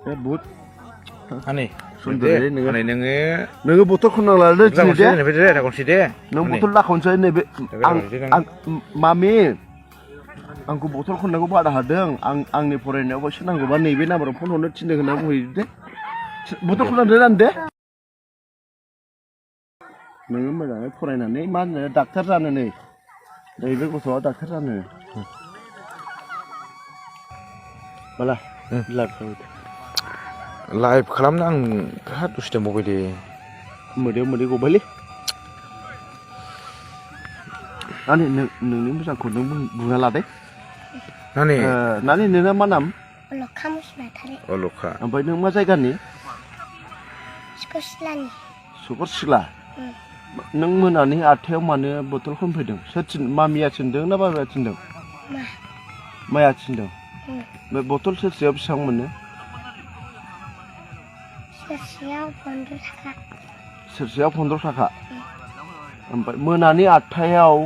बुट आनै सुन्दर नोङो बथल खननांला दे नों बथल लाखनसै नैबे आं मामि आंखौ बथल खननायखौ बादा होदों आंनि फरायनायाव एसे नांगौबा नैबे नाम्बाराव फन हरनो थिनदों होनना बुंहैदो दे बथल खननानै रान दे नोङो मोजाङै फरायनानै मा होनो डाक्टार जानो नै नैबे गथ'आ डाक्टार जानो माला लाइभ खालामनो आं बिराद दुस्थ मबाइल दे मोदैयाव मोदै गबायलै नानि नोंनि मोजांखौ नों बुंना लादे नानि नोंना मा नाम अलखा मुसाहारि अलखा ओमफ्राय नों मा जायगानि सिखरसिलानि सिखरसिला नों मोनानि 8थायाव मानो बथल खनफैदों सोर मामिया थिनदों ना बाबाया थिनदों माया थिनदों बे बथल सेरसेयाव बेसेबां मोनो सेरसेयाव 15 थाखा सेरसेयाव 15 थाखा ओमफ्राय मोनानि 8थायाव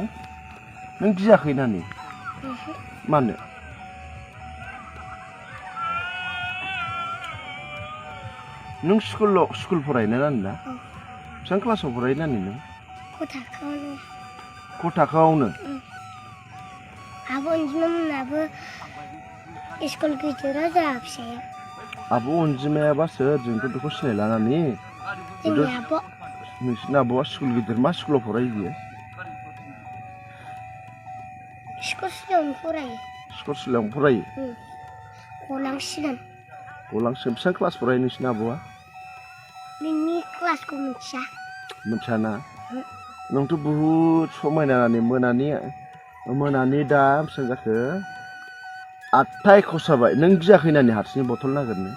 नों गियाखै नानि मानो नों स्कुल फरायनो नानि ना बेसेबां क्लासाव फरायो नानि नों क' थाखोआवनो आब' अनजिमा मोनाबो स्कुल गिदिराव जोंहा फिसाया आब' अनजिमायाबा सोर जोंथ' बेखौ सिनायला नानि जोंनि आब' नोंसिनि आब'आ स्कुल गिदिर मा स्कुलाव फरायो बियो सिखरसिलायावनो फरायो सिखरसिलायावनो फरायो गलांसिगोन बेसेबां क्लास फरायो नोंसिनि आब'आ नोंनि क्लासखौ मिथियाना नोंथ' बुहुद समायना नानि मोनानि दा बेसेबां जाखो 8था 21 जाबाय नों गियाखै नानि हारसिं बथल नागिरनो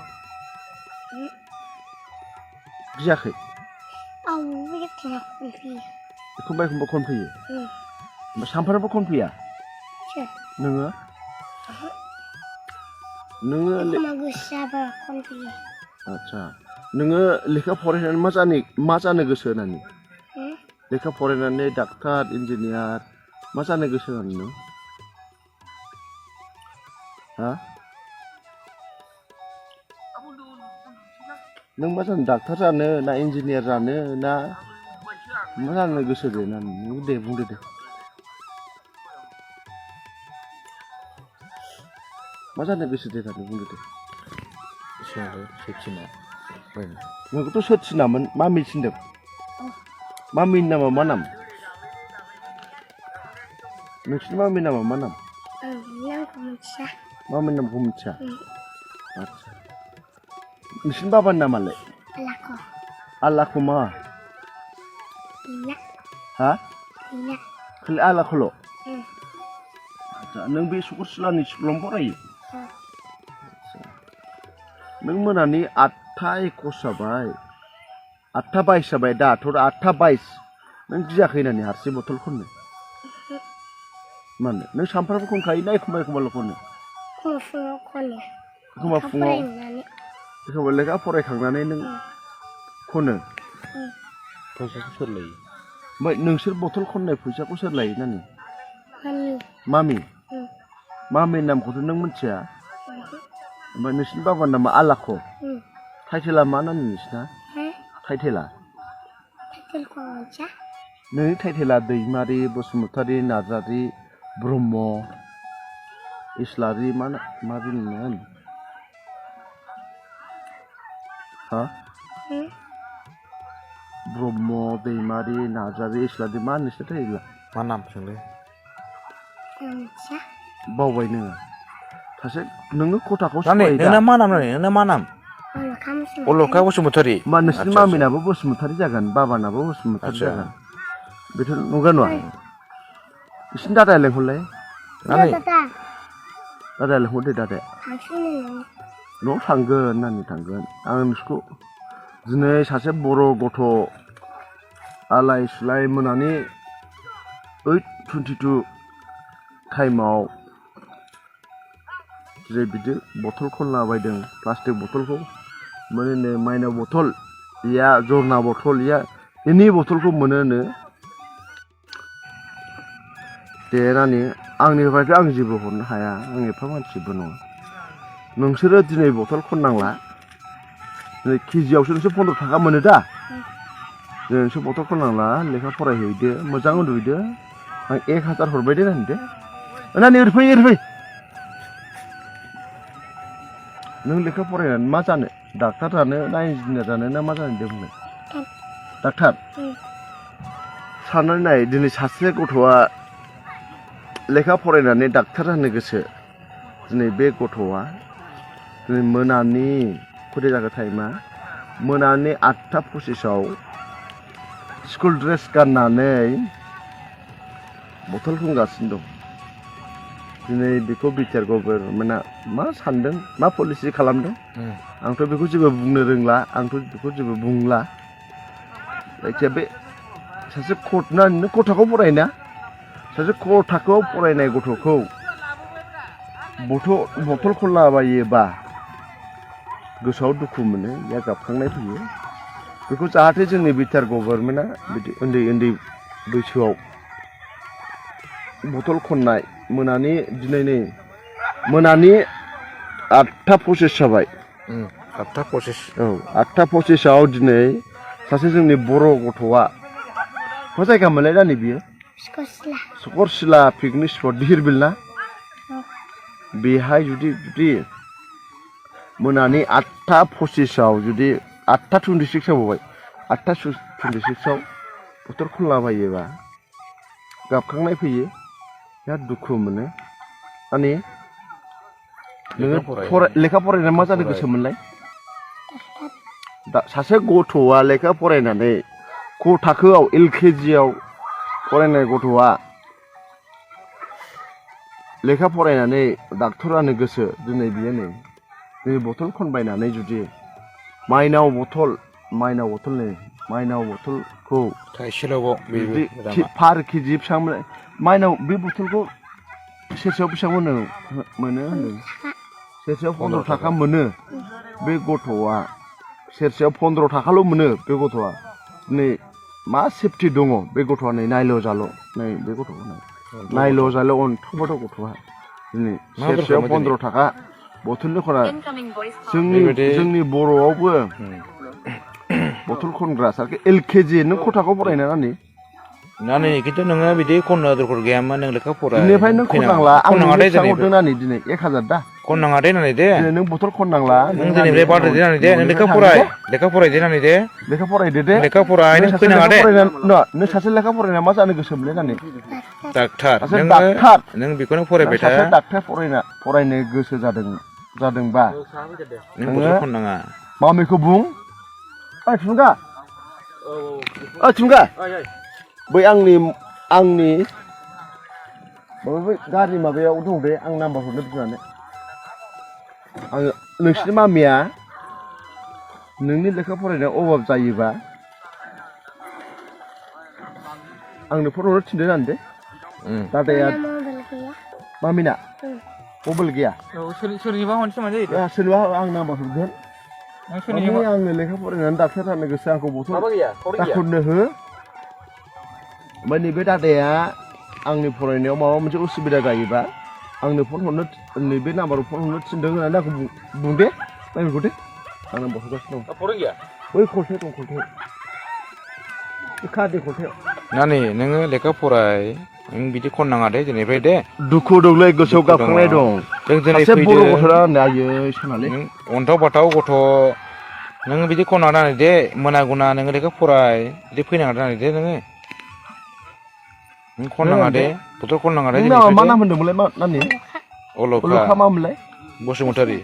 गियाखै एखमबा खनफैयो सानफ्रामबो खनफैया नोङो आदसा नोङो लेखा फरायनानै मा जानो गोसो होनानै लेखा फरायनानै डाक्टार इन्जिनियार मा जानो गोसो होनानै नों नों मा जानो डाक्टार जानो ना इन्जिनियार जानो ना मा जानो गोसो दे नानि नों दे बुंदो दे मा जानो गोसो दे नानि बुंदो दे नोंखौथ' सोर थिनामोन मामि थिनदों मामिनि नामा मा नाम नोंसिनि मामिनि नामा मा नाम मामिनि नामखौ मिथिया आदसा नोंसिनि बाबानि नामालाय आल्लाखौ मा खालि आल्लाखौल' आदसा नों बे सिखरसिलानि स्कुलावनो फरायो नों मोनानि 8था 21 जाबाय 8था 22 जाबाय दाथ' 8था 22 नों गियाखै नानि हारसिं बथल खननो मानो नों सानफ्रामबो खनखायो ना एखमबा खनो एखमबा फुङाव एखमबा लेखा फरायखांनानै नों खनो फैसाखौ सोर लायो ओमफ्राय नोंसोर बथल खननाय फैसाखौ सोर लायो नानि मामिनि नामखौथ' नों मिथिया ओमफ्राय नोंसिनि बाबानि नामा आल्लाख' टाइटेला मा नानि नोंसिना टाइटेला नोंनि टाइटेला दैमारि बसुमतारी नार्जारी ब्रह्म इस्लारि मा बिलमोन ब्रह्म दैमारि नार्जारी इस्लारि मा नोंसिना टाइटेला मा नाम सोंलै बावबाय नोङो सासे नोङो खथाखौ नोंना मा नाम अलखा बसुमतारी मा नोंसिनि मामिनाबो बसुमतारी जागोन बाबानाबो बसुमतारी जागोन बेथ' नंगौ नङा नोंसिनि दादाया लेंहरलाय दादाया लेंहरदो दादाया न'आव थांगोन नानि थांगोन आं नोंसोरखौ दिनै सासे बर' गथ' आलाय सिलाय मोनानि 8:22 टाइमाव जे बिदि बथल खनला बायदों प्लास्टिक बथलखौ मोनो माइना बथल या जरना बथल या एनि बथलखौ मोनोनो दे नानि आंनिफ्रायथ' आं जेबो हरनो हाया आं एफा मानसिबो नङा नोंसोरो दिनै बथल खननांला केजियावसो नोंसोर 15 थाखा मोनो दा नोंसोर बथल खननांला लेखा फरायहैदो मोजां उन्दुहैदो आं 1000 हरबाय दे नानि दे नानि ओरै फै नों लेखा फरायनानै मा जानो डाक्टार जानो ना इन्जिनियार जानो ना मा जानो दे बुंलाय डाक्टार साननानै नाय दिनै सासे गथ'आ लेखा फरायनानै डाक्टार जानो गोसो दिनै बे गथ'आ दिनै मोनानि खयथा जाखो टाइमा मोनानि 8:25 स्कुल ड्रेस गाननानै बथल खनगासिनो दं दिनै बेखौ बिटिआर गभर्नमेन्टआ मा सानदों मा पलिसि खालामदों आंथ' बेखौ जेबो बुंनो रोंला आंथ' बेखौ जेबो बुंला जायखिया बे सासे नों क' थाखोआव फरायोना सासे क' थाखोआव फरायनाय गथ'खौ बथल खनलाबायोबा गोसोआव दुखु मोनो या गाबखांनाय फैयो बेखौ जाहाथे जोंनि बिटिआर गभर्नमेन्टआ बिदि उन्दै बैसोआव बथल खननाय मोनानि दिनै नै मोनानि 8:25 जाबाय 8:25 औ 8:25 दिनै सासे जोंनि बर' गथ'आ मा जायगा मोनलाय दानि बियो सकरसिला पिकनिक स्पट धिरबिल ना बेहाय जुदि मोनानि 8:25 जुदि 8:26 जाबावबाय 8:26 बथल खनलाबायोबा गाबखांनाय फैयो बिराद दुखु मोनो माने नोङो लेखा फरायनानै मा जानो गोसो मोनलाय सासे गथ'आ लेखा फरायनानै क' थाखोआव LKGआव फरायनाय गथ'आ लेखा फरायनानै डाक्टर जानो गोसो दिनै बियो नै बथल खनबायनानै जुदि माइनाव बथलखौ थाइसेल' पार केजि बेसेबां माइनाव बे बथलखौ सेरसेयाव बेसेबां मोनो होनदों सेरसेयाव 15 थाखा मोनो बे गथ'आ सेरसेयाव 15 थाखाल' मोनो बे गथ'आ नै मा सेफटि दङ बे गथ'आ नै नायल' जाल' नै बे गथ'खौ नायल' जाल' अन्थाव गथ'आ दिनै सेरसेयाव 15 थाखा बथलनि खना जोंनि बर'आवबो बथल खनग्रा सारखे LKG नों क' थाखोआव फरायना नानि खिन्थु नोङो बिदि खननो दरखार गैयामोन नों लेखा फराय बेनिफ्राय नों खननांला आं बेसेबां हरदों नानि दिनै 1000 दा खननाङा दे नानि दे नों बथल खननांला नों दिनैनिफ्राय बारदो दे नानि दे नों लेखा फरायदे नानि दे लेखा फरायदो दे लेखा फराय नों फैनाङा दे नों सासे लेखा फरायना मा जानो गोसो मोनलाय नानि डाक्टार नों बेखौनो फरायबाय था सासे डाक्टार फरायनो गोसो जादोंबा नों बथल खननाङा मामिखौ बुं ओइ थुमगा बै आंनि गारि माबायाव दं दे आं नाम्बार हरनो बिनानै आङो नोंसिनि मामिया नोंनि लेखा फरायनायाव अभाब जायोबा आंनो फन हरनो थिनदो नानि दे दादाया मामिना मबाइल गैया सोरनिबा हरनोसै मा जायो सोरनिबा आं नाम्बार हरगोन आंनो लेखा फरायनानै डाक्टार जानो गोसो आंखौ बथल दाखुरनो हो ओमफ्राय नैबे दादाया आंनि फरायनायाव माबा मोनसे उसुबिदा जायोबा आंनो फन हरनो नैबे नाम्बाराव फन हरनो थिनदों होननानै आंखौ बुं दे नायखौ दे आं नाम्बार हरगासिनो दं बै खलथायाव दं खलथायाव बे खादे खलथायाव नानि नोङो लेखा फराय नों बिदि खननाङा दे दिनैफ्राय दे दुखु दंलै गोसोआव गाबखांनाय दं सासे बर' गथ'आ आयै सनालै अन्थाव बाथाव गथ' नोङो बिदि खननाङा नानि दे मोना गुना नोङो लेखा फराय बिदि फैनाङा नानि दे नों खननाङा दे बथल खननाङा दे मा नाम होनदोंमोनलाय नानि अलखा मामोनलाय बसुमतारी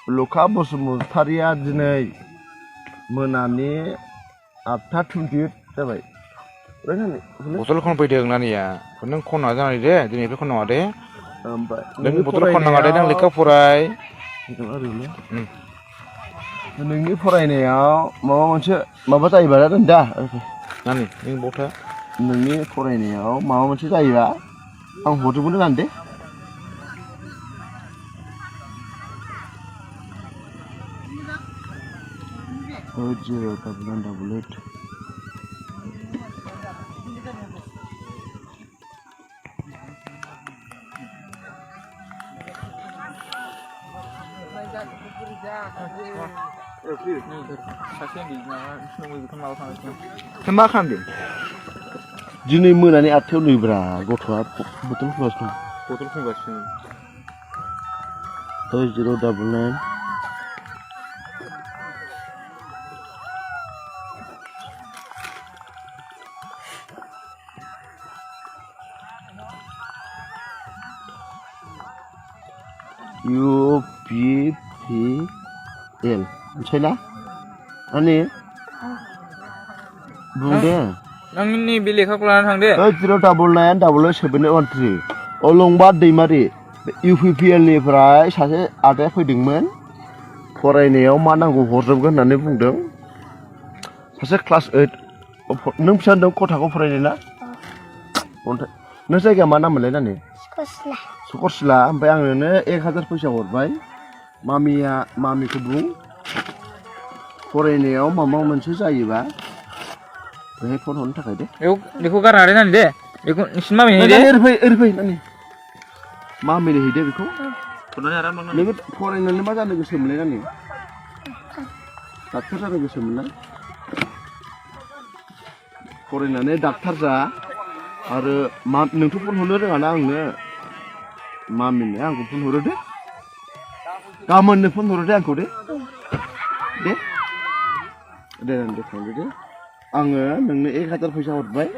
अलखा बसुमतारीया दिनै मोनानि 8:28 जाबाय बथल खनफैदों नानिया नों खननाङा जानानै दे दिनैनिफ्राय खननाङा दे नों बथल खननाङा दे नों लेखा फराय नोंनि फरायनायाव माबा मोनसे माबा जायोबा दा नानि नों बथा नोंनि फरायनायाव माबा मोनसे जायोबा आं हरजोबगोन नानि दे मा खालामदों दिनै मोनानि 8थायाव नैब्रा गथ'आ बथल फुगासिनो बथल फुगासिनो 099 UPPL मिथिबाय ना आंनि बुं दे नोंनि बे लेखाखौ लानानै थां दे 099887113 अलंबार दैमारि UPPL निफ्राय सासे आदाया फैदोंमोन फरायनायाव मा नांगौ हरजोबगोन होननानै बुंदों सासे क्लास 8 नों फिसा होनदों खथाखौ फरायनाय ना नों जायगाया मा नाम मोनलाय नानि सकरसिला ओमफ्राय आं नोंनो 1000 फैसा हरबाय मामिखौ बुं फरायनायाव माबा मोनसे जायोबा बेहाय फन हरनो थाखाय दे बेखौ गारना दे नानि दे बेखौ नोंसिनि मामिनो दे ओरै नानि मामिनो हैदे बेखौ नोङो फरायनानै मा जानो गोसो मोनलाय नानि डाक्टार जानो गोसोमोन ना फरायनानै डाक्टार जा आरो नोंथ' फन हरनो रोङा ना आंनो मामिनो आंखौ फन हरो दे गाबोननो फन हरो दे आंखौ दे थांदो दे आङो नोंनो 1000 फैसा हरबाय